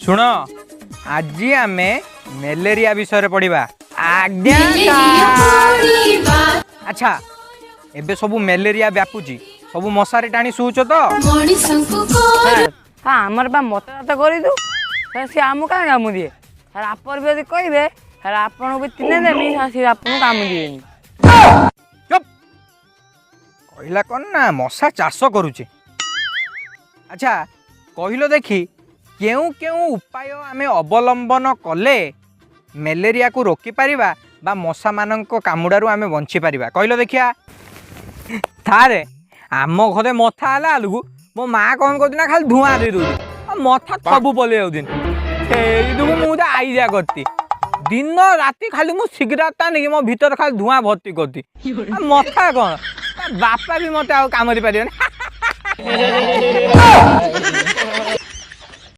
ଶୁଣ, ଆଜି ଆମେ ମ୍ୟାଲେରିଆ ବିଷୟରେ ପଢିବା। ଆଜ୍ଞା ସାର୍। ଆଚ୍ଛା, ଏବେ ସବୁ ମ୍ୟାଲେରିଆ ବ୍ୟାପୁଛି, ସବୁ ମଶାରୀ ଟାଣି ଶୋଉଛ ତ? ସାର୍, ହଁ, ଆମର ବା ମତଦାତ କରିଦୁ ସାର୍, ସିଏ ଆମକୁ କାହିଁ କାମୁଡ଼ିଏ ସାର୍? ଆପଣ ବି ଯଦି କହିବେ ସାର୍, ଆପଣଙ୍କୁ ବି ତିନେ ଦେମି ସାର୍, ସିଏ ଆପଣଙ୍କୁ କାମୁଡ଼ିବେନି। ଚୁପ୍! କହିଲା କ'ଣ ନା ମଶା ଚାଷ କରୁଛି। ଆଚ୍ଛା, କହିଲ ଦେଖି, କେଉଁ କେଉଁ ଉପାୟ ଆମେ ଅବଲମ୍ବନ କଲେ ମ୍ୟାଲେରିଆକୁ ରୋକିପାରିବା ବା ମଶାମାନଙ୍କ କାମୁଡ଼ାରୁ ଆମେ ବଞ୍ଚିପାରିବା? କହିଲ ଦେଖିଆ। ଥାରେ ଆମ ଘରେ ମଥା ହେଲା ବେଳକୁ ମୋ ମା କ'ଣ କରୁଛି ନା, ଖାଲି ଧୂଆଁ ଦେଇ ଦଉଛି ଆଉ ମଥା ସବୁ ପଲେଇ ଯାଉଛି। ସେଇ ଯୋଗୁଁ ମୁଁ ତ ଆଇଡ଼ିଆ କରିଛି, ଦିନ ରାତି ଖାଲି ମୁଁ ସିଗାରେଟ ଟାଣିକି ମୋ ଭିତରେ ଖାଲି ଧୂଆଁ ଭର୍ତ୍ତି କରୁଛି। ଆଉ ମଥା କ'ଣ, ତା ବାପା ବି ମତେ ଆଉ କାମୁଡ଼ି ପାରିବେନି।